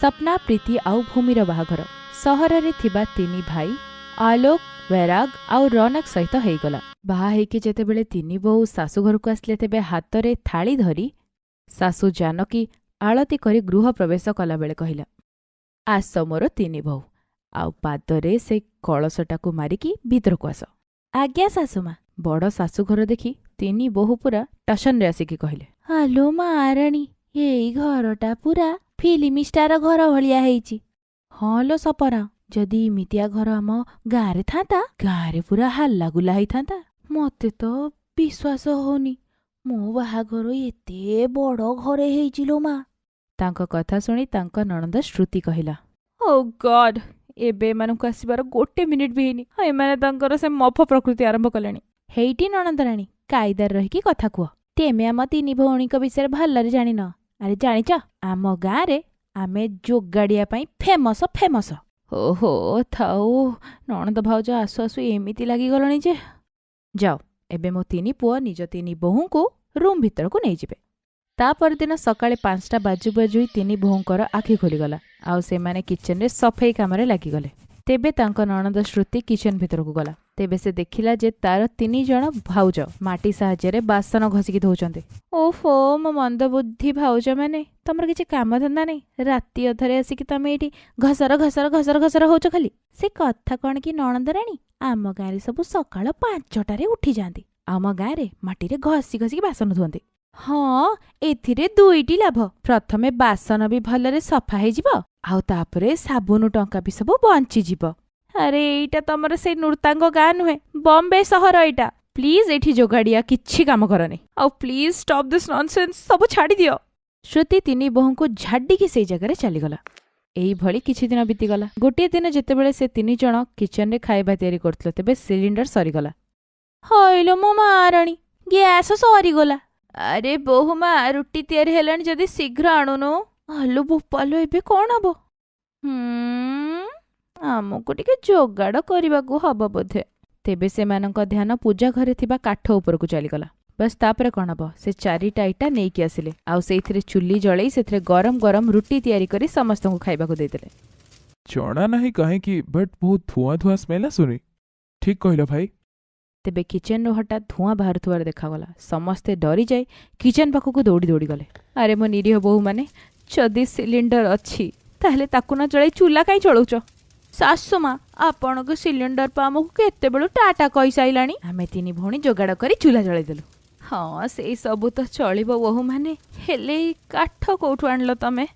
ସପ୍ନା, ପ୍ରୀତି ଆଉ ଭୂମିର ବାହାଘର ସହରରେ ଥିବା ତିନି ଭାଇ ଆଲୋକ, ବୈରାଗ ଆଉ ରୌନକ ସହିତ ହେଇଗଲା। ବାହା ହେଇକି ଯେତେବେଳେ ତିନି ବୋହୂ ଶାଶୁଘରକୁ ଆସିଲେ, ତେବେ ହାତରେ ଥାଳି ଧରି ଶାଶୁ ଜାନକୀ ଆଳତି କରି ଗୃହ ପ୍ରବେଶ କଲାବେଳେ କହିଲା, ଆସ ମୋର ତିନି ବୋହୂ, ଆଉ ପାଦରେ ସେ କଳସଟାକୁ ମାରିକି ଭିତରକୁ ଆସ। ଆଜ୍ଞା ଶାଶୁମା। ବଡ଼ ଶାଶୁଘର ଦେଖି ତିନି ବୋହୂ ପୁରା ଟସନରେ ଆସିକି କହିଲେ, ଆଲୋ ମାରାଣୀ, ଏଇ ଘରଟା ପୁରା ଫିଲ୍ମ ଷ୍ଟାର ଘର ଭଳିଆ ହେଇଛି। ହଁ ଲୋ ସପନା, ଯଦି ଏମିତିଆ ଘର ଆମ ଗାଁରେ ଥାନ୍ତା, ଗାଁରେ ପୁରା ହାଲ୍ଲାଗୁଲା ହେଇଥାନ୍ତା। ମତେ ତ ବିଶ୍ୱାସ ହଉନି, ମୋ ବାହାଘର ଏତେ ବଡ଼ ଘରେ ହେଇଛି ଲୋ ମା। ତାଙ୍କ କଥା ଶୁଣି ତାଙ୍କ ନଣନ୍ଦ ଶ୍ରୁତି କହିଲା, ଓ ଗଡ୍, ଏବେ ଏମାନଙ୍କୁ ଆସିବାର ଗୋଟେ ମିନିଟ୍ ବି ହେଇନି ଆଉ ଏମାନେ ତାଙ୍କର ସେ ମଫ ପ୍ରକୃତି ଆରମ୍ଭ କଲେଣି। ହେଇଟି ନଣନ୍ଦରାଣୀ, କାଇଦାରେ ରହିକି କଥା କୁହ। ତେମେ ଆମ ତିନି ଭଉଣୀଙ୍କ ବିଷୟରେ ଭଲରେ ଜାଣିନ। ଆରେ ଜାଣିଛ, ଆମ ଗାଁରେ ଆମେ ଯୋଗାଡ଼ିଆ ପାଇଁ ଫେମସ ଫେମସ। ଓହୋ ଥାଉ, ନଣନ୍ଦ ଭାଉଜ ଆସୁ ଆସୁ ଏମିତି ଲାଗିଗଲଣି ଯେ। ଯାଅ, ଏବେ ମୋ ତିନି ପୁଅ ନିଜ ତିନି ବୋହୂଙ୍କୁ ରୁମ୍ ଭିତରକୁ ନେଇଯିବେ। ତା ପରଦିନ ସକାଳେ 5ଟା ବାଜୁ ବାଜୁ ହିଁ ତିନି ବୋହୂଙ୍କର ଆଖି ଖୋଲିଗଲା ଆଉ ସେମାନେ କିଚେନରେ ସଫେଇ କାମରେ ଲାଗିଗଲେ। ତେବେ ତାଙ୍କ ନଣନ୍ଦ ଶ୍ରୁତି କିଚେନ ଭିତରକୁ ଗଲା। ତେବେ ସେ ଦେଖିଲା ଯେ ତାର ତିନି ଜଣ ଭାଉଜ ମାଟି ସାହାଯ୍ୟରେ ବାସନ ଘଷିକି ଧୋଉଛନ୍ତି। ଓହୋ ମୋ ମନ୍ଦବୁଦ୍ଧି ଭାଉଜମାନେ, ତମର କିଛି କାମଧନ୍ଦା ନାହିଁ? ରାତି ଅଧରେ ଆସିକି ତମେ ଏଇଠି ଘସର ଘସର ଘସର ଘସର ହଉଛ ଖାଲି। ସେ କଥା କଣ କି ନଣନ୍ଦରାଣୀ, ଆମ ଗାଁରେ ସବୁ ସକାଳ 5ଟାରେ ଉଠିଯାଆନ୍ତି, ଆମ ଗାଁରେ ମାଟିରେ ଘଷି ଘଷିକି ବାସନ ଧୁଅନ୍ତି। ହଁ, ଏଥିରେ ଦୁଇଟି ଲାଭ। ପ୍ରଥମେ ବାସନ ବି ଭଲରେ ସଫା ହେଇଯିବ ଆଉ ତାପରେ ସାବୁନ ଟଙ୍କା ବି ସବୁ ବଞ୍ଚିଯିବ। ଆରେ ଏଇଟା ତମର ସେଇ ନୃତାଙ୍ଗ ଗାଁ ନୁହେଁ, ବମ୍ବେ ସହର ଏଇଟା। ପ୍ଲିଜ ଏଇଠି ଯୋଗାଡ଼ିଆ କିଛି କାମ କରନି, ଆଉ ପ୍ଲିଜ ଷ୍ଟପ୍ this nonsense, ସବୁ ଛାଡ଼ିଦିଅ। ଶ୍ରୁତି ତିନି ବୋହୂଙ୍କୁ ଝାଡ଼ିକି ସେଇ ଜାଗାରେ ଚାଲିଗଲା। ଏଇଭଳି କିଛି ଦିନ ବିତିଗଲା। ଗୋଟିଏ ଦିନ ଯେତେବେଳେ ସେ ତିନି ଜଣ କିଚେନରେ ଖାଇବା ତିଆରି କରୁଥିଲେ, ତେବେ ସିଲିଣ୍ଡର ସରିଗଲା। ହଇଲୋ ମୋ ମାରାଣୀ, ଗ୍ୟାସ ସରିଗଲା। ଆରେ ବୋହୂମା, ରୁଟି ତିଆରି ହେଲାଣି ଯଦି ଶୀଘ୍ର ଆଣୁନୁ। ଆଲୋ ବୋପାଲୋ, ଏବେ କଣ ହବ? ଆମକୁ ଟିକେ ଯୋଗାଡ଼ କରିବାକୁ ହବ ବୋଧେ। ତେବେ ସେମାନଙ୍କ ଧ୍ୟାନ ପୂଜା ଘରେ ଥିବା କାଠ ଉପରକୁ ଚାଲିଗଲା। ବାସ୍, ତାପରେ କଣ ହବ, ସେ ଚାରିଟା ଇଟା ନେଇକି ଆସିଲେ ଆଉ ସେଇଥିରେ ଚୁଲି ଜଳେଇ ସେଥିରେ ଗରମ ଗରମ ରୁଟି ତିଆରି କରି ସମସ୍ତଙ୍କୁ ଖାଇବାକୁ ଦେଇଦେଲେ। ଜଣା ନାହିଁ କାହିଁକି, ବଟ୍ ବହୁତ ଧୂଆଁ ଧୂଆଁ ସ୍ମେଲ୍ ଆସୁନି? ଠିକ୍ କହିଲ ଭାଇ। ତେବେ କିଚେନରୁ ହଠାତ୍ ଧୂଆଁ ବାହାରୁଥିବାର ଦେଖାଗଲା। ସମସ୍ତେ ଡରିଯାଇ କିଚେନ ପାଖକୁ ଦୌଡ଼ି ଦୌଡ଼ି ଗଲେ। ଆରେ ମୋ ନିରୀହ ବୋହୂମାନେ, ଯଦି ସିଲିଣ୍ଡର ଅଛି ତାହେଲେ ତାକୁ ନ ଜଳାଇ ଚୁଲା କାହିଁ ଚଳଉଛ? ଶାଶୁମା, ଆପଣଙ୍କ ସିଲିଣ୍ଡର ପା ଆମକୁ କେତେବେଳୁ ଟାଟା କହିସାରିଲାଣି। ଆମେ ତିନି ଭଉଣୀ ଯୋଗାଡ଼ କରି ଚୁଲା ଜଳେଇଦେଲୁ। ହଁ, ସେଇ ସବୁ ତ ଚଳିବ ବୋହୂମାନେ, ହେଲେ ଏଇ କାଠ କୋଉଠୁ ଆଣିଲ ତମେ?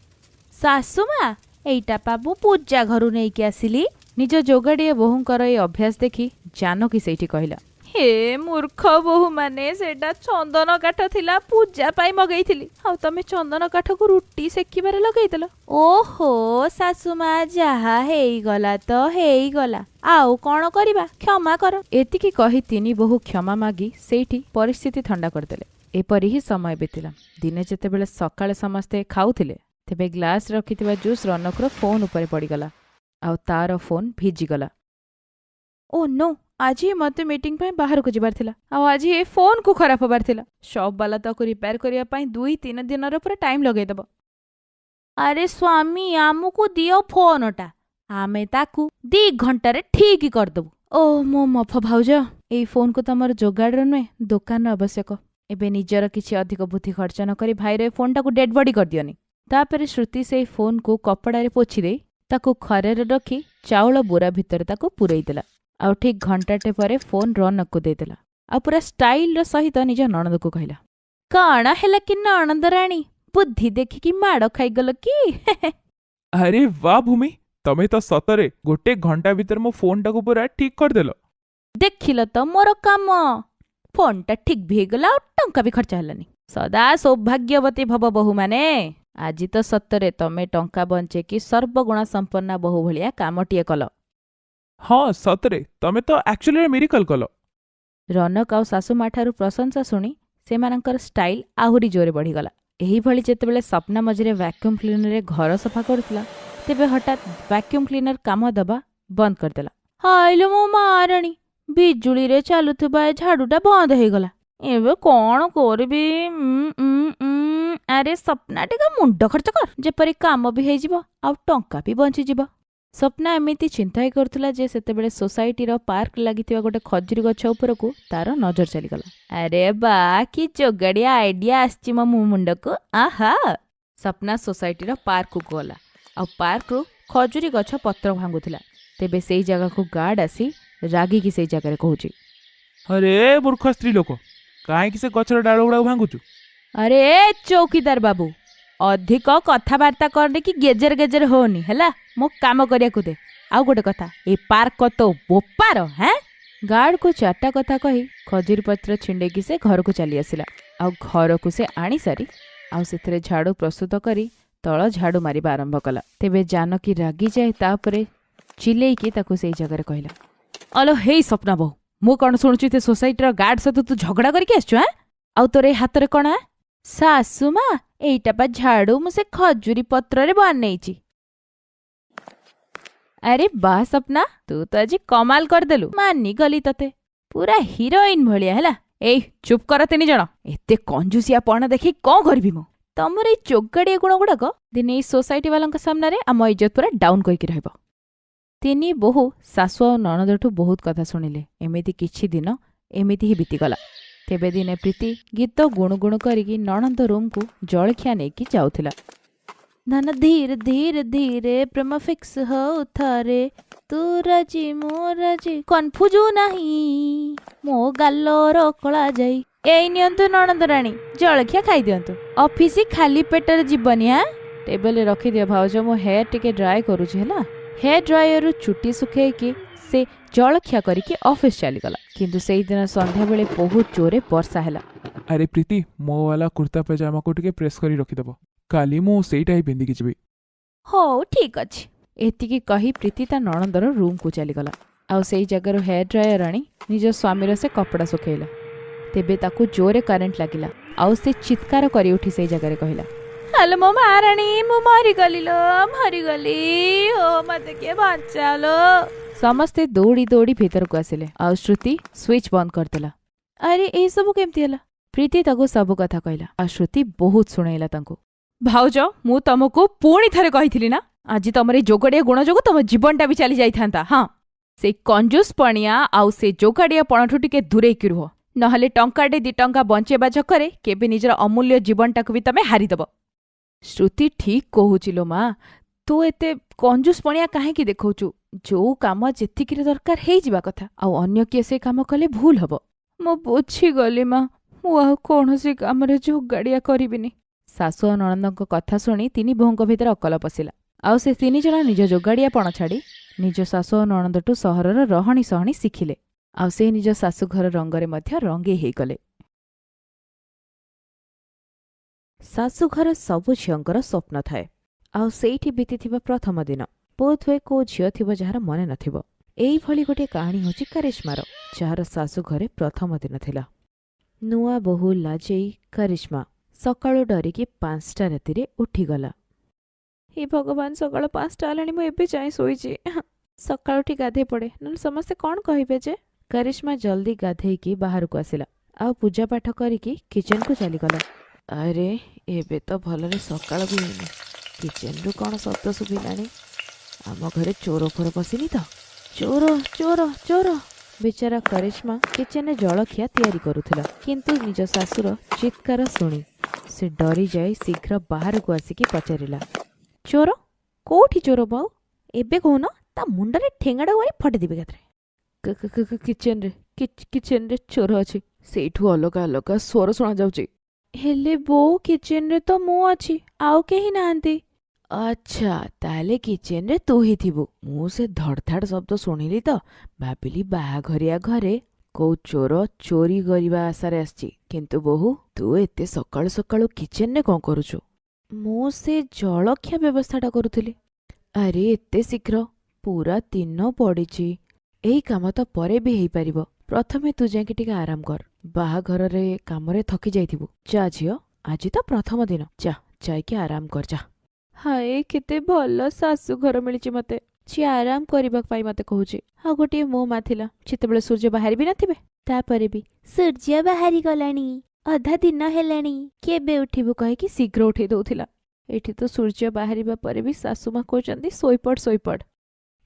ଶାଶୁମା, ଏଇଟା ପା ମୁଁ ପୂଜା ଘରୁ ନେଇକି ଆସିଲି। ନିଜ ଯୋଗାଡ଼ିଆ ବୋହୂଙ୍କର ଏଇ ଅଭ୍ୟାସ ଦେଖି ଜାନକୀ ସେଇଠି କହିଲା, ହେ ମୂର୍ଖ ବୋହୂମାନେ, ସେଇଟା ଚନ୍ଦନ କାଠ ଥିଲା, ପୂଜା ପାଇଁ ମଗେଇଥିଲି, ଆଉ ତମେ ଚନ୍ଦନ କାଠକୁ ରୁଟି ସେକିବାରେ ଲଗେଇଦେଲ। ଓହୋ ଶାଶୁମା, ଯାହା ହେଇଗଲା ତ ହେଇଗଲା, ଆଉ କଣ କରିବା, କ୍ଷମା କର। ଏତିକି କହି ତିନି ବୋହୂ କ୍ଷମା ମାଗି ସେଇଠି ପରିସ୍ଥିତି ଥଣ୍ଡା କରିଦେଲେ। ଏପରି ହିଁ ସମୟ ବିତିଲା। ଦିନେ ଯେତେବେଳେ ସକାଳେ ସମସ୍ତେ ଖାଉଥିଲେ, ତେବେ ଗ୍ଲାସ ରଖିଥିବା ଜୁସ୍ ରନକର ଫୋନ୍ ଉପରେ ପଡ଼ିଗଲା ଆଉ ତାର ଫୋନ୍ ଭିଜିଗଲା। ଓ ନୋ, ଆଜି ମତେ ମିଟିଂ ପାଇଁ ବାହାରକୁ ଯିବାର ଥିଲା ଆଉ ଆଜି ଏ ଫୋନ୍କୁ ଖରାପ ହବାର ଥିଲା। ସପ୍ ବାଲା ତାକୁ ରିପେୟାର କରିବା ପାଇଁ 2-3 ଦିନର ପୁରା ଟାଇମ୍ ଲଗେଇଦେବ। ଆରେ ସ୍ୱାମୀ, ଆମକୁ ଦିଅ ଫୋନଟା, ଆମେ ତାକୁ 2 ଘଣ୍ଟାରେ ଠିକ୍ କରିଦେବୁ। ଓ ମୋ ମଫ ଭାଉଜ, ଏଇ ଫୋନ୍କୁ ତମର ଯୋଗାଡ଼ର ନୁହେଁ, ଦୋକାନର ଆବଶ୍ୟକ। ଏବେ ନିଜର କିଛି ଅଧିକ ବୁଦ୍ଧି ଖର୍ଚ୍ଚ ନ କରି ଭାଇର ଏ ଫୋନ୍ଟାକୁ ଡେଡ୍ ବଡି କରିଦିଅନି। ତାପରେ ଶ୍ରୁତି ସେଇ ଫୋନ୍କୁ କପଡ଼ାରେ ପୋଛି ଦେଇ ତାକୁ ଖରାରେ ରଖି ଚାଉଳ ବୋରା ଭିତରେ ତାକୁ ପୂରେଇ ଦେଲା ଆଉ ଠିକ୍ ଘଣ୍ଟାଟେ ପରେ ଫୋନ୍ ରନକକୁ ଦେଇଦେଲା ଆଉ ପୁରା ଷ୍ଟାଇଲର ସହିତ ନିଜ ନଣନ୍ଦକୁ କହିଲା, କଣ ହେଲା କି ନଣନ୍ଦ ରାଣୀ, ବୁଦ୍ଧି ଦେଖିକି ମାଡ଼ ଖାଇଗଲ କି? ଆରେ ବା ଭୂମି, ତମେ ତ ସତରେ ଗୋଟେ ଘଣ୍ଟା ଭିତରେ ମୋ ଫୋନଟାକୁ ପୁରା ଠିକ୍ କରିଦେଲ। ଦେଖିଲ ତ ମୋର କାମ, ଫୋନଟା ଠିକ୍ ବି ହେଇଗଲା ଆଉ ଟଙ୍କା ବି ଖର୍ଚ୍ଚ ହେଲାନି। ସଦା ସୌଭାଗ୍ୟବତୀ ଭବ ବୋହୂମାନେ। ଆଜି ତ ସତରେ ତମେ ଟଙ୍କା ବଞ୍ଚେଇକି ସର୍ବଗୁଣା ସମ୍ପନ୍ନା ବୋହୂ ଭଳିଆ କାମଟିଏ କଲ। ହଁ, ସତରେ ତମେ ତ ଆକ୍ଚୁଆଲି ମିରାକଲ କଲ। ରନକ ଆଉ ଶାଶୁମା ଠାରୁ ପ୍ରଶଂସା ଶୁଣି ସେମାନଙ୍କର ଷ୍ଟାଇଲ ଆହୁରି ଜୋରେ ବଢ଼ିଗଲା। ଏହିଭଳି ଯେତେବେଳେ ସପ୍ନା ମଝିରେ ଭ୍ୟାକ୍ୟୁମ୍ କ୍ଲିନରରେ ଘର ସଫା କରୁଥିଲା, ତେବେ ହଠାତ୍ ଭ୍ୟାକ୍ୟୁମ୍ କ୍ଲିନର କାମ ଦେବା ବନ୍ଦ କରିଦେଲା। ହାଇଲୋ ମୋ ମାରାଣୀ, ବିଜୁଳିରେ ଚାଲୁଥିବା ଏ ଝାଡ଼ୁଟା ବନ୍ଦ ହେଇଗଲା, ଏବେ କଣ କରିବି? ଆରେ ସପ୍ନା, ଟିକେ ମୁଣ୍ଡ ଖର୍ଚ୍ଚ କର, ଯେପରି କାମ ବି ହେଇଯିବ ଆଉ ଟଙ୍କା ବି ବଞ୍ଚିଯିବ। ସ୍ୱପ୍ନା ଏମିତି ଚିନ୍ତା ହିଁ କରୁଥିଲା ଯେ ସେତେବେଳେ ସୋସାଇଟିର ପାର୍କ ଲାଗିଥିବା ଗୋଟେ ଖଜୁରୀ ଗଛ ଉପରକୁ ତାର ନଜର ଚାଲିଗଲା। ଆରେ ବା, କି ଯୋଗାଡ଼ିଆ ଆଇଡିଆ ଆସିଛି ମୋ ମୁଣ୍ଡକୁ, ଆହା! ସପ୍ନା ସୋସାଇଟିର ପାର୍କକୁ ଗଲା ଆଉ ପାର୍କରୁ ଖଜୁରୀ ଗଛ ପତ୍ର ଭାଙ୍ଗୁଥିଲା। ତେବେ ସେଇ ଜାଗାକୁ ଗାର୍ଡ ଆସି ରାଗିକି ସେଇ ଜାଗାରେ କହୁଛି, ଆରେ ମୂର୍ଖ ସ୍ତ୍ରୀ ଲୋକ, କାହିଁକି ସେ ଗଛର ଡାଳ ଗୁଡ଼ାକ ଭାଙ୍ଗୁଛୁ? ଆରେ ଚୌକିଦାର ବାବୁ, ଅଧିକ କଥାବାର୍ତ୍ତା କରନି କି ଗେଜେର ଗେଜେର ହଉନି, ହେଲା? ମୋ କାମ କରିବାକୁ ଦେ। ଆଉ ଗୋଟେ କଥା, ଏ ପାର୍କ ତୋ ବୋପାର? ହେଁ? ଗାର୍ଡକୁ ଚାରିଟା କଥା କହି ଖଜୁରୀ ପତ୍ର ଛିଣ୍ଡେଇକି ସେ ଘରକୁ ଚାଲି ଆସିଲା। ଆଉ ଘରକୁ ସେ ଆଣିସାରି ଆଉ ସେଥିରେ ଝାଡୁ ପ୍ରସ୍ତୁତ କରି ତଳ ଝାଡୁ ମାରିବା ଆରମ୍ଭ କଲା। ତେବେ ଜାନକୀ ରାଗିଯାଏ, ତାପରେ ଚିଲେଇକି ତାକୁ ସେଇ ଜାଗାରେ କହିଲା, ଅଲୋ ହେଇ ସ୍ୱପ୍ନା ବୋହୂ, ମୁଁ କ'ଣ ଶୁଣୁଛି ସେ ସୋସାଇଟିର ଗାର୍ଡ ସହିତ ତୁ ଝଗଡ଼ା କରିକି ଆସିଛୁ? ଆଁ? ଆଉ ତୋର ଏ ହାତରେ କ'ଣ? ଶାଶୁ ମା, ଏଇଟା ପା ଝାଡୁ, ମୁଁ ସେ ଖଜୁରୀ ପତ୍ରରେ ବନେଇଛି। ଆରେ ବା ସପ୍ନା, ତୁ ତ ଆଜି କମାଲ କରିଦେଲୁ, ମାନିଗଲି ତତେ, ପୁରା ହିରୋଇନ ଭଳିଆ ହେଲା। ଏଇ ଚୁପ୍ କର ତିନି ଜଣ, ଏତେ କଞ୍ଜୁସିଆ ପଣ ଦେଖି କ'ଣ କରିବି ମୁଁ? ତମର ଏଇ ଚୋଗାଡ଼ିଆ ଗୁଣ ଗୁଡ଼ାକ ଦିନେ ଏଇ ସୋସାଇଟି ବାଲାଙ୍କ ସାମ୍ନାରେ ଆମ ଇଜ୍ଜତ ପୁରା ଡାଉନ୍ କରିକି ରହିବ। ତିନି ବୋହୂ ଶାଶୁ ଆଉ ନଣନ୍ଦଠୁ ବହୁତ କଥା ଶୁଣିଲେ। ଏମିତି କିଛି ଦିନ ଏମିତି ହିଁ ବିତିଗଲା। ତେବେ ଦିନେ ପ୍ରୀତି ଗୀତ ଗୁଣୁଗୁଣୁ କରିକି ନଣନ୍ଦ ରୁମ୍କୁ ଜଳଖିଆ ନେଇକି ଯାଉଥିଲା। ଧନ ଧୀରେ ଧୀରେ ଧୀରେ ପ୍ରେମ ଫିକ୍ସ ହଉ ଥରେ, ତୁ ରାଜି ମୁଁ ରାଜି, କନଫ୍ୟୁଜ ନାହିଁ ମୋ ଗାଲର କଳା ଯାଇ। ଏଇ ନିଅନ୍ତୁ ନଣନ୍ଦ ରାଣୀ, ଜଳଖିଆ ଖାଇଦିଅନ୍ତୁ, ଅଫିସ ଖାଲି ପେଟରେ ଯିବନି। ଆଁ, ଟେବଲରେ ରଖିଦିଅ ଭାଉଜ, ମୁଁ ହେୟାର ଟିକେ ଡ୍ରାଏ କରୁଛି। ହେଲା, ହେୟାର ଡ୍ରାୟରରୁ ଚୁଟି ଶୁଖେଇକି ସେ ଜଳଖିଆ କରିକି ଅଫିସ ଚାଲିଗଲା। କିନ୍ତୁ ସେଇଦିନ ସନ୍ଧ୍ୟାବେଳେ ବହୁତ ଜୋରେ ବର୍ଷା ହେଲା। ଆରେ ପ୍ରୀତି, ମୋ ବାଲା କୁର୍ତ୍ତା ପଜାମାକୁ ଟିକେ ପ୍ରେସ୍ କରି ରଖିଦେବ, କାଲି ମୁଁ ସେଇଟା ହିଁ ପିନ୍ଧିକି ଯିବି। ହଉ ଠିକ୍ ଅଛି। ଏତିକି କହି ପ୍ରୀତି ତା ନଣନ୍ଦର ରୁମ୍କୁ ଚାଲିଗଲା ଆଉ ସେଇ ଜାଗାରୁ ହେୟାର ଡ୍ରାୟର ଆଣି ନିଜ ସ୍ୱାମୀର ସେ କପଡ଼ା ଶୁଖେଇଲା। ତେବେ ତାକୁ ଜୋରେ କରେଣ୍ଟ ଲାଗିଲା ଆଉ ସେ ଚିତ୍କାର କରି ଉଠି ସେଇ ଜାଗାରେ କହିଲା, ହ୍ୟାଲୋ ମୋ ମହାରାଣୀ, ମୁଁ ମରିଗଲି ଲୋ, ମରିଗଲି, ଓ ମତେ କିଏ ବଞ୍ଚାଲୋ। ସମସ୍ତେ ଦୌଡ଼ି ଦୌଡ଼ି ଭିତରକୁ ଆସିଲେ ଆଉ ଶ୍ରୁତି ସୁଇଚ୍ ବନ୍ଦ କରିଦେଲା। ଆରେ ଏସବୁ କେମିତି ହେଲା? ପ୍ରୀତି ତାକୁ ସବୁ କଥା କହିଲା ଆଉ ଶ୍ରୁତି ବହୁତ ଶୁଣେଇଲା ତାଙ୍କୁ। ଭାଉଜ, ମୁଁ ତମକୁ ପୁଣି ଥରେ କହିଥିଲି ନା, ଆଜି ତମର ଏଇ ଯୋଗାଡ଼ିଆ ଗୁଣ ଯୋଗୁଁ ତମ ଜୀବନଟା ବି ଚାଲି ଯାଇଥାନ୍ତା। ହଁ, ସେଇ କଞ୍ଜୁସ ପଣିଆ ଆଉ ସେ ଯୋଗାଡ଼ିଆ ପଣଠୁ ଟିକେ ଦୂରେଇକି ରୁହ, ନହେଲେ ଟଙ୍କାଟେ ଦି ଟଙ୍କା ବଞ୍ଚେଇବା ଚକରେ କେବେ ନିଜର ଅମୂଲ୍ୟ ଜୀବନଟାକୁ ବି ତମେ ହାରିଦେବ। ଶ୍ରୁତି ଠିକ୍ କହୁଛି ଲୋ ମା, ତୁ ଏତେ କଞ୍ଜୁସ ପଣିଆ କାହିଁକି ଦେଖାଉଛୁ? ଯୋଉ କାମ ଯେତିକିରେ ଦରକାର ହେଇଯିବା କଥା, ଆଉ ଅନ୍ୟ କିଏ ସେ କାମ କଲେ ଭୁଲ ହବ। ମୁଁ ବୁଝିଗଲି ମା, ମୁଁ ଆଉ କୌଣସି କାମରେ ଯୋଗାଡ଼ିଆ କରିବିନି। ଶାଶୁ ଆଉ ନଣନ୍ଦଙ୍କ କଥା ଶୁଣି ତିନି ବୋହୂଙ୍କ ଭିତରେ ଅକଲ ପଶିଲା ଆଉ ସେ ତିନି ଜଣ ନିଜ ଯୋଗାଡ଼ିଆ ପଣ ଛାଡ଼ି ନିଜ ଶାଶୁ ଆଉ ନଣନ୍ଦଠୁ ସହରର ରହଣି ସହଣି ଶିଖିଲେ ଆଉ ସେ ନିଜ ଶାଶୁଘର ରଙ୍ଗରେ ମଧ୍ୟ ରଙ୍ଗେଇ ହେଇଗଲେ। ଶାଶୁଘର ସବୁ ଝିଅଙ୍କର ସ୍ୱପ୍ନ ଥାଏ ଆଉ ସେଇଠି ବିତିଥିବା ପ୍ରଥମ ଦିନ ବୋଧହୁଏ କୋଉ ଝିଅ ଥିବ ଯାହାର ମନେ ନଥିବ। ଏଇଭଳି ଗୋଟିଏ କାହାଣୀ ହେଉଛି କରିଶ୍ମାର, ଯାହାର ଶାଶୁଘରେ ପ୍ରଥମ ଦିନ ଥିଲା। ନୂଆ ବୋହୂ ଲାଜେଇ କରିଶ୍ମା ସକାଳୁ ଡରିକି 5ଟା ରାତିରେ ଉଠିଗଲା। ହେ ଭଗବାନ, ସକାଳ 5ଟା ହେଲାଣି, ମୁଁ ଏବେ ଯାଏଁ ଶୋଇଛି। ସକାଳୁ ଉଠି ଗାଧେଇ ପଡ଼େ, ନହେଲେ ସମସ୍ତେ କ'ଣ କହିବେ ଯେ। କରିଶ୍ମା ଜଲ୍ଦି ଗାଧେଇକି ବାହାରକୁ ଆସିଲା ଆଉ ପୂଜା ପାଠ କରିକି କିଚେନକୁ ଚାଲିଗଲା। ଆରେ ଏବେ ତ ଭଲରେ ସକାଳ ବି ହେଇନି, କିଚେନରୁ କ'ଣ ଶବ୍ଦ ଶୁଭିଲାଣି? ଆମ ଘରେ ଚୋର ଫୋର ପଶିନି ତ? ଚୋର ଚୋର ଚୋର! ବିଚାରା କରିଶ୍ମା କିଚେନରେ ଜଳଖିଆ ତିଆରି କରୁଥିଲା, କିନ୍ତୁ ନିଜ ଶାଶୁର ଚିତ୍କାର ଶୁଣି ସେ ଡରିଯାଇ ଶୀଘ୍ର ବାହାରକୁ ଆସିକି ପଚାରିଲା, ଚୋର କୋଉଠି ଚୋର ବାଉ? ଏବେ କହୁନ, ତା ମୁଣ୍ଡରେ ଠେଙ୍ଗାଟା ମାରି ଫଟେଇଦେବି ଏକାଥରେ। କିଚେନରେ, କିଚେନରେ ଚୋର ଅଛି, ସେଇଠୁ ଅଲଗା ଅଲଗା ସ୍ୱର ଶୁଣାଯାଉଛି। ହେଲେ ବୋଉ, କିଚେନରେ ତ ମୁଁ ଅଛି, ଆଉ କେହି ନାହାନ୍ତି। ଆଚ୍ଛା, ତାହେଲେ କିଚେନରେ ତୁ ହିଁ ଥିବୁ। ମୁଁ ସେ ଧଡ଼ଧାଡ଼ ଶବ୍ଦ ଶୁଣିଲି ତ ଭାବିଲି ବାହାଘରିଆ ଘରେ କୋଉ ଚୋର ଚୋରି କରିବା ଆଶାରେ ଆସିଛି। କିନ୍ତୁ ବୋହୂ, ତୁ ଏତେ ସକାଳୁ ସକାଳୁ କିଚେନରେ କ'ଣ କରୁଛୁ? ମୁଁ ସେ ଜଳଖିଆ ବ୍ୟବସ୍ଥାଟା କରୁଥିଲି। ଆରେ ଏତେ ଶୀଘ୍ର? ପୁରା ଦିନ ପଡ଼ିଛି, ଏଇ କାମ ତ ପରେ ବି ହେଇପାରିବ। ପ୍ରଥମେ ତୁ ଯାଇକି ଟିକେ ଆରାମ କର, ବାହାଘରରେ କାମରେ ଥକି ଯାଇଥିବୁ। ଯା ଝିଅ, ଆଜି ତ ପ୍ରଥମ ଦିନ, ଯା ଯାଇକି ଆରାମ କର ଯା। ହାଏ, କେତେ ଭଲ ଶାଶୁଘର ମିଳିଛି ମତେ, ଯିଏ ଆରାମ କରିବା ପାଇଁ ମତେ କହୁଛି। ଆଉ ଗୋଟିଏ ମୋ ମା ଥିଲା, ଯେତେବେଳେ ସୂର୍ଯ୍ୟ ବାହାରି ବି ନଥିବେ ତାପରେ ବି ସୂର୍ଯ୍ୟ ବାହାରି ଗଲାଣି। ଅଧା ଦିନ ହେଲାଣି, କେବେ ଉଠିବୁ କହିକି ଶୀଘ୍ର ଉଠେଇ ଦଉଥିଲା। ଏଠି ତ ସୂର୍ଯ୍ୟ ବାହାରିବା ପରେ ବି ଶାଶୁମା କହୁଛନ୍ତି ଶୋଇପଡ଼ ଶୋଇପଡ଼।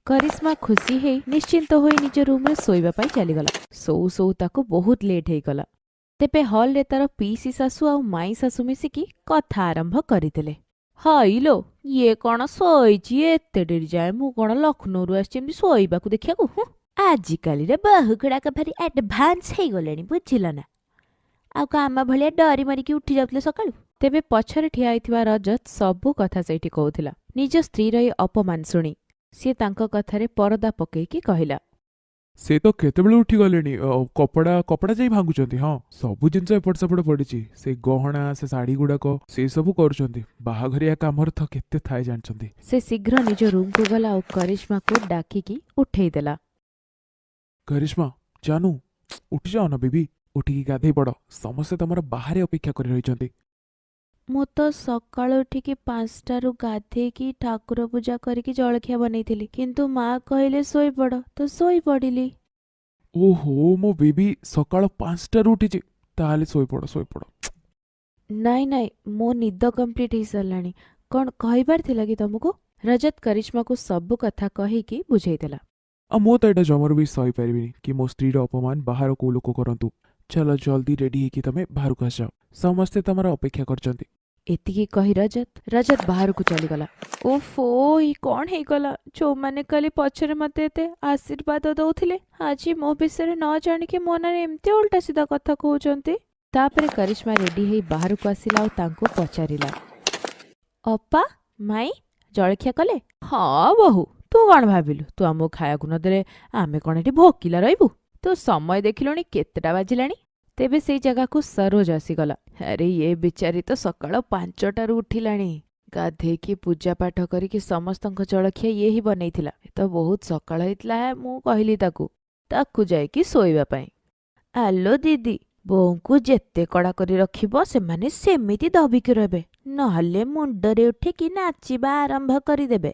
କରିସ୍ମା ଖୁସି ହେଇ ନିଶ୍ଚିନ୍ତ ହୋଇ ନିଜ ରୁମ୍ରେ ଶୋଇବା ପାଇଁ ଚାଲିଗଲା। ଶୋଉ ଶୋଉ ତାକୁ ବହୁତ ଲେଟ୍ ହେଇଗଲା। ତେବେ ହଲରେ ତାର ପିଇସି ଶାଶୁ ଆଉ ମାଇଁ ଶାଶୁ ମିଶିକି କଥା ଆରମ୍ଭ କରିଦେଲେ। ହଇଲୋ, ଇଏ କଣ ଶୋଇଛି ଏତେ ଡେରି ଯାଏ? ମୁଁ କଣ ଲକ୍ଷ୍ନୌରୁ ଆସିଛି ଏମିତି ଶୋଇବାକୁ ଦେଖିବାକୁ? ହୁଁ, ଆଜିକାଲିର ବୋହୂ ଗୁଡ଼ାକ ଭାରି ଆଡଭାନ୍ସ ହେଇଗଲେଣି, ବୁଝିଲ ନା? ଆଉ କଣ ଆମ ଭଳିଆ ଡରି ମରିକି ଉଠି ଯାଉଥିଲେ ସକାଳୁ? ତେବେ ପଛରେ ଠିଆ ହେଇଥିବା ରଜତ ସବୁ କଥା ସେଇଠି କହୁଥିଲା। ନିଜ ସ୍ତ୍ରୀର ଏ ଅପମାନ ଶୁଣି ସିଏ ତାଙ୍କ କଥାରେ ପରଦା ପକେଇକି କହିଲା, ସେ ତ କେତେବେଳେ ଉଠିଗଲେଣି। କପଡ଼ା କପଡ଼ା ଯାଇ ଭାଙ୍ଗୁଛନ୍ତି। ହଁ, ସବୁ ଜିନିଷ ଏପଟ ସେପଟ ପଡ଼ିଛି। ସେ ଗହଣା, ସେ ଶାଢ଼ୀ ଗୁଡ଼ାକ ସେ ସବୁ କରୁଛନ୍ତି। ବାହାଘରିଆ କାମରେ ତ କେତେ ଥାଏ ଜାଣିଛନ୍ତି। ସେ ଶୀଘ୍ର ନିଜ ରୁମ୍କୁ ଗଲା ଆଉ କରିସ୍ମାକୁ ଡାକିକି ଉଠେଇଦେଲା। କରିସ୍ମା ଜାନୁ, ଉଠିଯାଅ ନା ବେବି, ଉଠିକି ଗାଧେଇ ପଡ଼। ସମସ୍ତେ ତମର ବାହାରେ ଅପେକ୍ଷା କରି ରହିଛନ୍ତି। ମୁଁ ତ ସକାଳୁ ଉଠିକି 5ଟାରୁ ଗାଧେଇକି ଠାକୁର ପୂଜା କରିକି ଜଳଖିଆ ବନେଇଥିଲି, କିନ୍ତୁ ମା କହିଲେ ଶୋଇପଡ଼ ତ ଶୋଇପଡ଼ିଲି। ଓହୋ, ମୋ ବେବି ସକାଳ 5ଟାରୁ ଉଠିଛି। ତାହେଲେ ଶୋଇପଡ଼ ଶୋଇପଡ଼। ନାଇଁ ନାଇଁ, ମୋ ନିଦ କମ୍ପ୍ଲିଟ୍ ହେଇସାରିଲାଣି। କଣ କହିବାର ଥିଲା କି ତମକୁ? ରଜତ କରିସ୍ମାକୁ ସବୁ କଥା କହିକି ବୁଝେଇଦେଲା। ଆଉ ମୁଁ ତ ଏଇଟା ଜମାରୁ ବି ସହିପାରିବିନି କି ମୋ ସ୍ତ୍ରୀର ଅପମାନ ବାହାର କୋଉ ଲୋକ କରନ୍ତୁ। ଚାଲ, ଜଲ୍ଦି ରେଡି ହେଇକି ତମେ ବାହାରକୁ ଆସିଯାଅ। ସମସ୍ତେ ତମର ଅପେକ୍ଷା କରିଛନ୍ତି। ଏତିକି କହି ରଜତ ବାହାରକୁ ଚାଲିଗଲା। ଓଫୋ, ଇ କଣ ହେଇଗଲା? ଯୋଉମାନେ କାଲି ପଛରେ ମତେ ଏତେ ଆଶୀର୍ବାଦ ଦଉଥିଲେ, ଆଜି ମୋ ବିଷୟରେ ନ ଜାଣିକି ମୋ ନାଁରେ ଏମିତି ଓଲଟା ସିଧା କଥା କହୁଛନ୍ତି। ତାପରେ କରିସ୍ମା ରେଡି ହେଇ ବାହାରକୁ ଆସିଲା ଆଉ ତାଙ୍କୁ ପଚାରିଲା, ଅପା, ମାଇଁ ଜଳଖିଆ କଲେ? ହଁ ବୋହୂ, ତୁ କଣ ଭାବିଲୁ ତୁ ଆମକୁ ଖାଇବାକୁ ନଦେଲେ ଆମେ କଣ ଏଠି ଭୋକିଲା ରହିବୁ? ତୁ ସମୟ ଦେଖିଲୁଣି କେତେଟା ବାଜିଲାଣି? ତେବେ ସେଇ ଜାଗାକୁ ସରୋଜ ଆସିଗଲା। ଆରେ, ଇଏ ବିଚାରୀ ତ ସକାଳ 5ଟାରୁ ଉଠିଲାଣି। ଗାଧେଇକି ପୂଜା ପାଠ କରିକି ସମସ୍ତଙ୍କ ଜଳଖିଆ ଇଏ ହିଁ ବନେଇଥିଲା। ଏ ତ ବହୁତ ସକାଳ ହେଇଥିଲା, ମୁଁ କହିଲି ତାକୁ ଯାଇକି ଶୋଇବା ପାଇଁ। ଆଲୋ ଦିଦି, ବୋଉଙ୍କୁ ଯେତେ କଡ଼ା କରି ରଖିବ ସେମାନେ ସେମିତି ଦବିକି ରହିବେ, ନହେଲେ ମୁଣ୍ଡରେ ଉଠିକି ନାଚିବା ଆରମ୍ଭ କରିଦେବେ।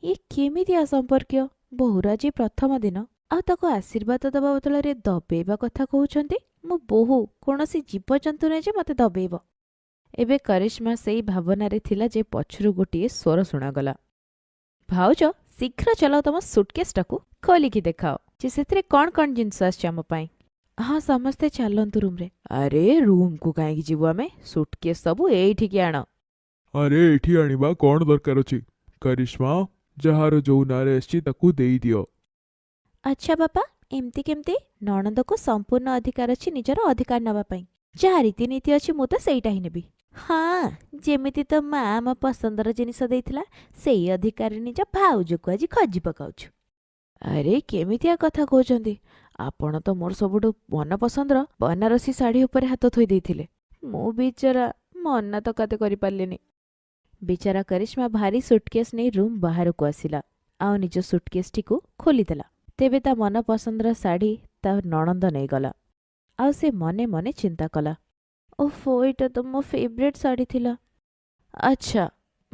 ଇଏ କେମିତିଆ ସମ୍ପର୍କୀୟ? ବୋହୂର ଆଜି ପ୍ରଥମ ଦିନ ଆଉ ତାକୁ ଆଶୀର୍ବାଦ ଦେବା ବଦଳରେ ଦବେଇବା କଥା କହୁଛନ୍ତି। ମୁଁ ବୋହୂ, କୌଣସି ଜୀବଜନ୍ତୁ ନୁହେଁ ଯେ ମତେ ଦବେଇବ। ଏବେ କରିସ୍ମା ସେଇ ଭାବନାରେ ଥିଲା ଯେ ପଛରୁ ଗୋଟିଏ ସ୍ୱର ଶୁଣାଗଲା, ଭାଉଜ, ଶୀଘ୍ର ଚଲାଅ, ତମ ସୁଟକେସଟାକୁ ଖୋଲିକି ଦେଖାଅ ଯେ ସେଥିରେ କଣ କଣ ଜିନିଷ ଆସିଛି ଆମ ପାଇଁ। ହଁ, ସମସ୍ତେ ଚାଲନ୍ତୁ ରୁମ୍ରେ। ଆରେ, ରୁମ୍କୁ କାହିଁକି ଯିବୁ ଆମେ? ସୁଟକେସ୍ ସବୁ ଏଇଠିକି ଆଣ। ଆରେ, ଏଠି ଆଣିବା କଣ ଦରକାର ଅଛି? କରିସ୍ମା, ଯାହାର ଯୋଉ ନାଁରେ ଆସିଛି ତାକୁ ଦେଇଦିଅ। ଆଚ୍ଛା ବାପା, ଏମିତି କେମିତି? ନଣନ୍ଦକୁ ସମ୍ପୂର୍ଣ୍ଣ ଅଧିକାର ଅଛି ନିଜର ଅଧିକାର ନେବା ପାଇଁ। ଯାହା ରୀତିନୀତି ଅଛି ମୁଁ ତ ସେଇଟା ହିଁ ନେବି। ହଁ, ଯେମିତି ତୋ ମା ଆମ ପସନ୍ଦର ଜିନିଷ ଦେଇଥିଲା, ସେଇ ଅଧିକାର ନିଜ ଭାଉଜକୁ ଆଜି ଖୋଜି ପକାଉଛୁ। ଆରେ, କେମିତିଆ କଥା କହୁଛନ୍ତି ଆପଣ? ତ ମୋର ସବୁଠୁ ମନପସନ୍ଦର ବନାରସୀ ଶାଢ଼ୀ ଉପରେ ହାତ ଥୋଇ ଦେଇଥିଲେ। ମୁଁ ବିଚରା ମନା ତ କାତେ କରିପାରିଲିନି। ବିଚାରା କରିସ୍ମା ଭାରି ସୁଟକେସ୍ ନେଇ ରୁମ୍ ବାହାରକୁ ଆସିଲା ଆଉ ନିଜ ସୁଟକେସ୍ଟିକୁ ଖୋଲିଦେଲା। ତେବେ ତା ମନପସନ୍ଦର ଶାଢ଼ୀ ତା ନଣନ୍ଦ ନେଇଗଲା ଆଉ ସେ ମନେ ମନେ ଚିନ୍ତା କଲା, ଓଫୋ, ଏଇଟା ତ ମୋ ଫେଭରେଟ୍ ଶାଢ଼ୀ ଥିଲା। ଆଚ୍ଛା,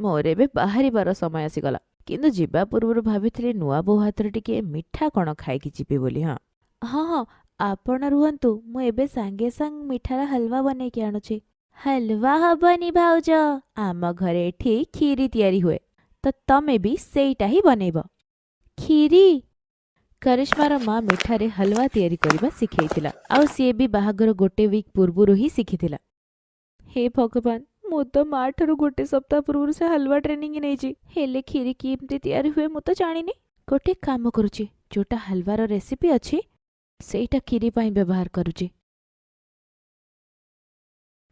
ମୋର ଏବେ ବାହାରିବାର ସମୟ ଆସିଗଲା, କିନ୍ତୁ ଯିବା ପୂର୍ବରୁ ଭାବିଥିଲି ନୂଆ ବୋହୂ ହାତରେ ଟିକେ ମିଠା କଣ ଖାଇକି ଯିବି ବୋଲି। ହଁ ହଁ ହଁ, ଆପଣ ରୁହନ୍ତୁ, ମୁଁ ଏବେ ସାଙ୍ଗେ ସାଙ୍ଗେ ମିଠାର ହଲୱା ବନେଇକି ଆଣୁଛି। ହଲୱା ହବନି ଭାଉଜ, ଆମ ଘରେ ଏଠି କ୍ଷୀରି ତିଆରି ହୁଏ, ତ ତମେ ବି ସେଇଟା ହିଁ ବନେଇବ। କ୍ଷୀରି? କରିସ୍ମାର ମା ମିଠାରେ ହଲୱା ତିଆରି କରିବା ଶିଖେଇଥିଲା ଆଉ ସିଏ ବି ବାହାଘର ଗୋଟେ ୱିକ୍ ପୂର୍ବରୁ ହିଁ ଶିଖିଥିଲା। ହେ ଭଗବାନ, ମୁଁ ତ ମା ଠାରୁ ଗୋଟେ ସପ୍ତାହ ପୂର୍ବରୁ ସେ ହଲୱା ଟ୍ରେନିଂ ନେଇଛି, ହେଲେ କ୍ଷୀରି କେମିତି ତିଆରି ହୁଏ ମୁଁ ତ ଜାଣିନି। ଗୋଟେ କାମ କରୁଛି, ଯୋଉଟା ହଲୱାର ରେସିପି ଅଛି ସେଇଟା କ୍ଷୀରି ପାଇଁ ବ୍ୟବହାର କରୁଛି।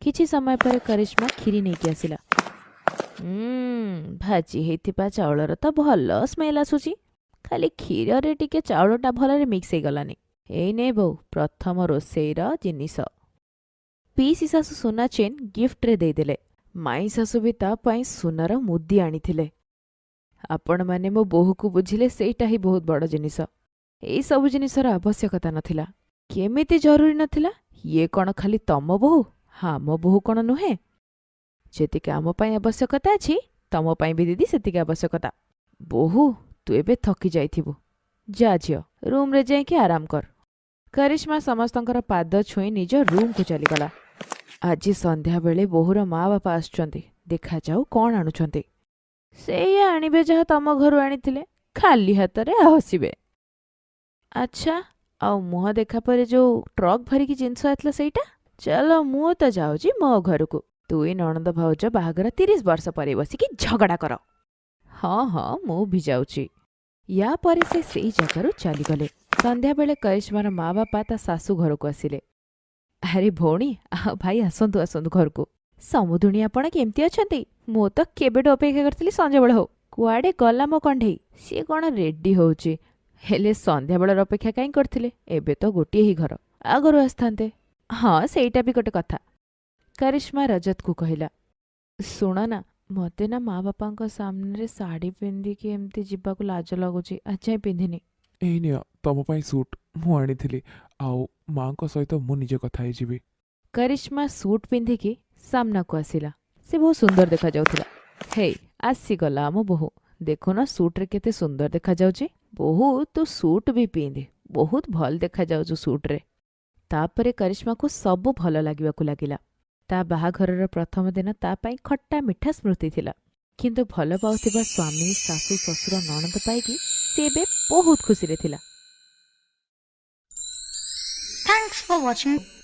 କିଛି ସମୟ ପରେ କରିସ୍ମା କ୍ଷୀରି ନେଇକି ଆସିଲା। ଭାଜି ହେଇଥିବା ଚାଉଳର ତ ଭଲ ସ୍ମେଲ୍ ଆସୁଛି, ଖାଲି କ୍ଷୀରରେ ଟିକେ ଚାଉଳଟା ଭଲରେ ମିକ୍ସ ହେଇଗଲାନି। ଏଇ ନେ ବୋଉ, ପ୍ରଥମ ରୋଷେଇର ଜିନିଷ। ପିଇସି ଶାଶୁ ସୁନା ଚେନ୍ ଗିଫ୍ଟରେ ଦେଇଦେଲେ। ମାଇଁ ଶାଶୁ ବି ତା ପାଇଁ ସୁନାର ମୁଦି ଆଣିଥିଲେ। ଆପଣମାନେ ମୋ ବୋହୂକୁ ବୁଝିଲେ, ସେଇଟା ହିଁ ବହୁତ ବଡ଼ ଜିନିଷ। ଏଇ ସବୁ ଜିନିଷର ଆବଶ୍ୟକତା ନଥିଲା। କେମିତି ଜରୁରୀ ନଥିଲା? ଇଏ କଣ ଖାଲି ତମ ବୋହୂ? ଆମ ବୋହୂ କଣ ନୁହେଁ? ଯେତିକି ଆମ ପାଇଁ ଆବଶ୍ୟକତା ଅଛି, ତମ ପାଇଁ ବି ଦିଦି ସେତିକି ଆବଶ୍ୟକତା। ବୋହୂ, ତୁ ଏବେ ଥକି ଯାଇଥିବୁ, ଯା ଝିଅ, ରୁମ୍ରେ ଯାଇକି ଆରାମ କର। କରିସ୍ମା ସମସ୍ତଙ୍କର ପାଦ ଛୁଇଁ ନିଜ ରୁମ୍କୁ ଚାଲିଗଲା। ଆଜି ସନ୍ଧ୍ୟାବେଳେ ବୋହୂର ମା ବାପା ଆସୁଛନ୍ତି, ଦେଖାଯାଉ କ'ଣ ଆଣୁଛନ୍ତି। ସେଇଆ ଆଣିବେ ଯାହା ତମ ଘରୁ ଆଣିଥିଲେ, ଖାଲି ହାତରେ ଆସିବେ। ଆଚ୍ଛା, ଆଉ ମୁହଁ ଦେଖା ପରେ ଯୋଉ ଟ୍ରକ୍ ଭରିକି ଜିନିଷ ଆସିଲା ସେଇଟା? ଚାଲ, ମୁଁ ତ ଯାଉଛି ମୋ ଘରକୁ। ତୁଇ ନଣନ୍ଦ ଭାଉଜ ବାହାଘର 30 ବର୍ଷ ପରେ ବସିକି ଝଗଡ଼ା କର। ହଁ ହଁ, ମୁଁ ବି ଯାଉଛି। ୟା ପରେ ସେ ସେଇ ଜାଗାରୁ ଚାଲିଗଲେ। ସନ୍ଧ୍ୟାବେଳେ କରିଶ୍ମାର ମା ବାପା ତା ଶାଶୁ ଘରକୁ ଆସିଲେ। ଆରେ ଭଉଣୀ ଆଉ ଭାଇ, ଆସନ୍ତୁ ଆସନ୍ତୁ ଘରକୁ। ସମୁଦୁଣୀ, ଆପଣ କେମିତି ଅଛନ୍ତି? ମୁଁ ତ କେବେଠୁ ଅପେକ୍ଷା କରିଥିଲି ସଞ୍ଜବେଳ ହଉ। କୁଆଡ଼େ ଗଲା ମୋ କଣ୍ଢେଇ? ସିଏ କ'ଣ ରେଡି ହଉଛି। ହେଲେ ସନ୍ଧ୍ୟାବେଳର ଅପେକ୍ଷା କାହିଁ କରିଥିଲେ? ଏବେ ତ ଗୋଟିଏ ହିଁ ଘର, ଆଗରୁ ଆସିଥାନ୍ତେ। ହଁ, ସେଇଟା ବି ଗୋଟେ କଥା। କରିଶ୍ମା ରଜତକୁ କହିଲା, ଶୁଣ ନା, ମତେ ନା ମା ବାପାଙ୍କ ସାମ୍ନାରେ ଶାଢ଼ୀ ପିନ୍ଧିକି ଏମିତି ଯିବାକୁ ଲାଜ ଲାଗୁଛି। ଆଜି ଯାଏଁ ପିନ୍ଧିନି। ଏଇ ନିଅ, ତମ ପାଇଁ ସୁଟ୍ ମୁଁ ଆଣିଥିଲି, ଆଉ ମାଙ୍କ ସହିତ ମୁଁ ନିଜେ କଥା ହେଇଯିବି। କରିଶ୍ମା ସୁଟ୍ ପିନ୍ଧିକି ସାମ୍ନାକୁ ଆସିଲା। ସେ ବହୁତ ସୁନ୍ଦର ଦେଖାଯାଉଥିଲା। ହେଇ, ଆସିଗଲା ଆମ ବୋହୂ। ଦେଖୁନ ସୁଟ୍ରେ କେତେ ସୁନ୍ଦର ଦେଖାଯାଉଛି। ବୋହୂ, ତୁ ସୁଟ୍ ବି ପିନ୍ଧେ, ବହୁତ ଭଲ ଦେଖାଯାଉଛୁ ସୁଟ୍ରେ। ତାପରେ କରିଶ୍ମାକୁ ସବୁ ଭଲ ଲାଗିବାକୁ ଲାଗିଲା। ତା ବାହାଘରର ପ୍ରଥମ ଦିନ ତା ପାଇଁ ଖଟା ମିଠା ସ୍ମୃତି ଥିଲା, କିନ୍ତୁ ଭଲ ପାଉଥିବା ସ୍ୱାମୀ, ଶାଶୁ, ଶ୍ୱଶୁର, ନଣନ୍ଦ ପାଇକି ସେ ଏବେ ବହୁତ ଖୁସିରେ ଥିଲା। Thanks for watching.